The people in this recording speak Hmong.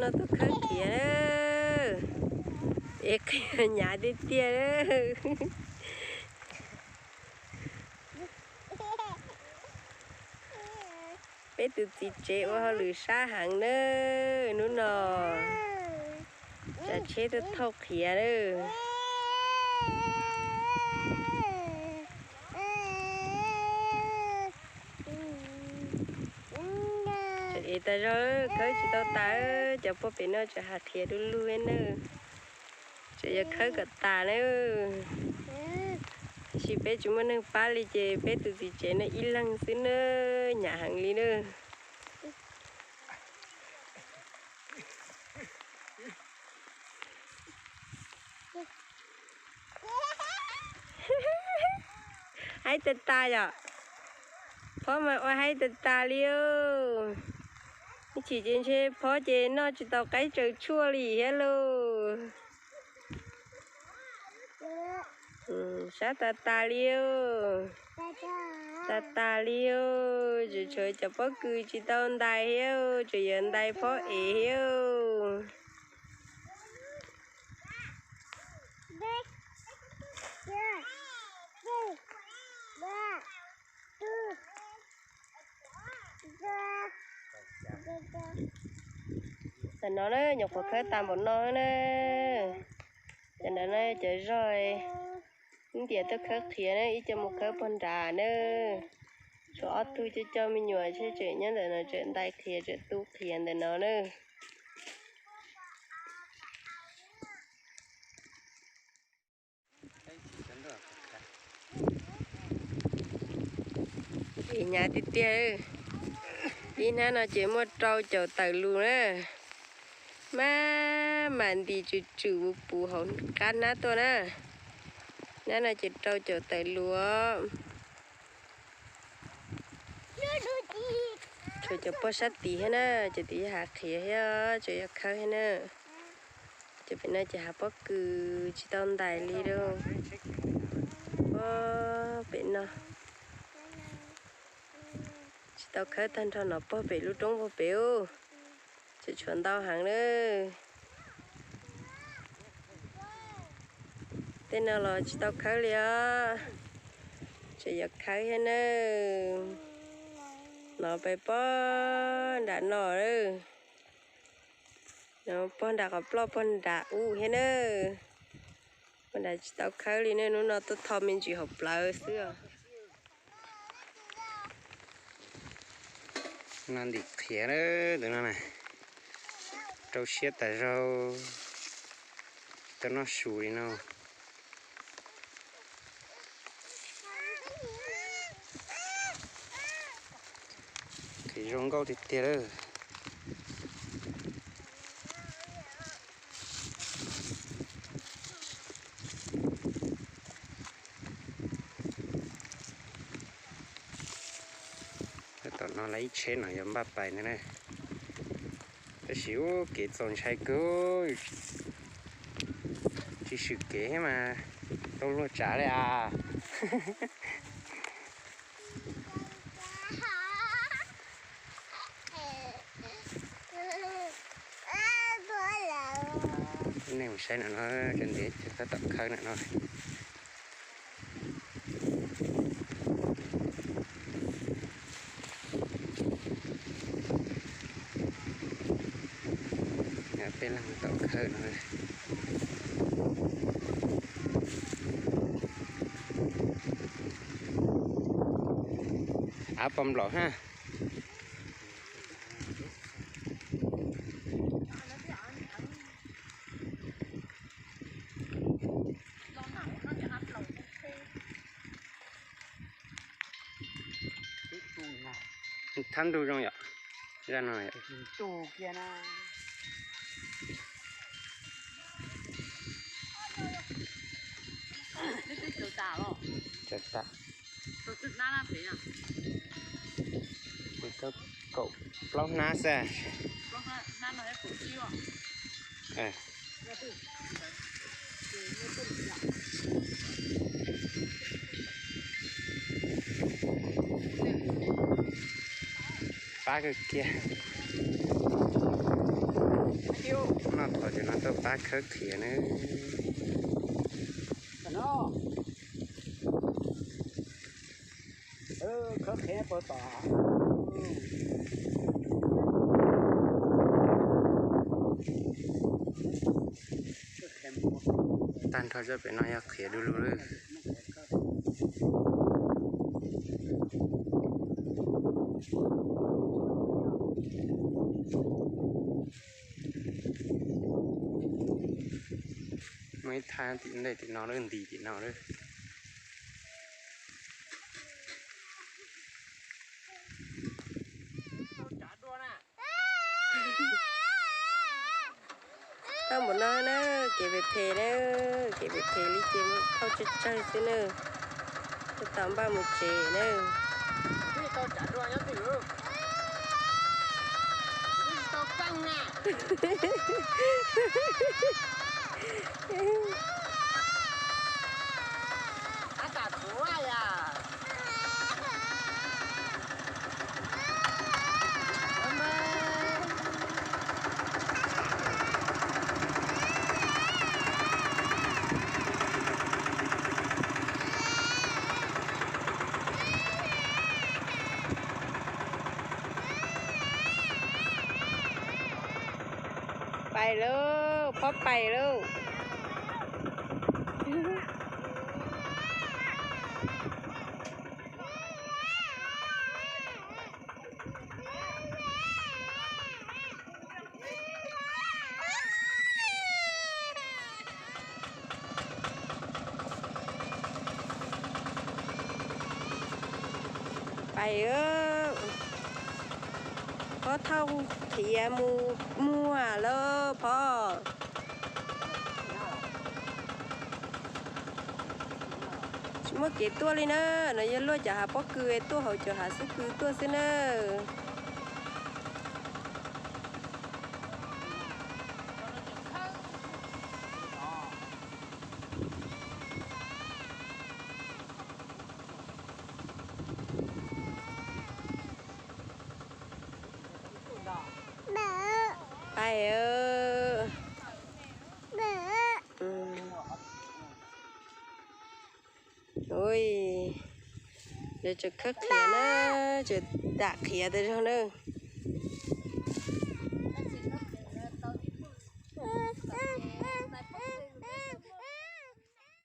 No tuaj khawb qhiav na, es qhia hnyav tiag tiag. Peb tus txiv tsev ua hauj lwm sab heev na, hnub no tsav tsheb tuaj thauj qhiav na. Tseem ev tag zog, khawb tsis tau tas, cov pog pem no tseem hais qhiav du lug na. Tseem yuav khawb kom tas na. Tab sis peb tsis muaj neeg pab li ces peb tus txiv tsev no ib leeg xwb na, hnyav heev li na. Haib tas tas yom. Phob mas ua haib tas tas li. Ib chim ces ntshe phob ces noj tsis tau qaib tsaws tshuaj li thiab lauj. Sab tas tas li. Tas tas li. Tseem tshuav cov pob kws tsis tau ntais thiab, tseem yuav ntais phob ev thiab. Tam no na nyuam qhuav khawb tas npaum no na. Cov ntawd na cov zog, ib ntiam tuaj khawb qhiav na, ib co mus khawb pog nrad na. Tshuav ob tug coj coj me nyuam seb tseem nyob ntawm no tseem ntais qhiav tseem tu qhiav ntawm no na. Hnyav tiag tiag. Ib hnab no ces muaj rau caum tawm lus na. Maj mam nti tswm tswm puv puv hauv qab hnab tuaj na. Hnab no ces rau caum tawm lus. Tshuav cov pog sab tid thiab na, cov tid yog hav qhiav thiab tseem yuav khawb thiab na. Cov pem no ces hav pob kws tsis tau ntais li lauj. Pog pem no tsis tau khawb tag nrho no, pog pem lub roob pog pem. Tseem tshuav ntau heev na. Tej no los tsis tau khawb li os. Tseem yuav khawb thiab na. No pem pog nram no. No pog nram qhov ploj pog nram ub thiab na. Pog nram tsis tau khawb li ne, hnub no tuaj tho me ntsis hauv plawv xwb os. No ntim qhiav na, tus no na, rau siab tas zog, tsis tau noj su li no. Qhiav zoo nkauj tiag tiag lawm. Tom no lawv ib tsheb no yuav npaj pais ntag na. Tab sis ub, kev txaus ntshai kawg, tsis swm kev thiab mas tau luag tsav li as. Neeg mus saib no no, cov ntiav tab tom khawb no no. Peb leeg tab tom khawb no. Av pos nplaum na. Thab ntug zoo yom, zaj no. Tawm tas. Kaum plaub hnab xwb. Pab kawg kiag. Noj thaum ces no tuaj pab khawb qhiav na. Tag nrho zaj pem no yog qhiav du lug lawm. Muaj ib thaj tim ntej tim no lawm, nti tim no lawm. Thauj npaum no na, kev phem phem na, kev phem phem li ces thauj tsawg tsawg xwb na. Tuaj tau npaj mus tsev na. Pais lauj, phob pais lauj. Pais, phob thauj qhiav mus muag lawm phob. Tsis muaj kev tuaj li na, no yog luaj cov hav pob kws tuaj hauv cov hav xub kws tuaj xwb na. Pais, lawv tseem khawb qhiav na, tseem dam qhiav tas zog na.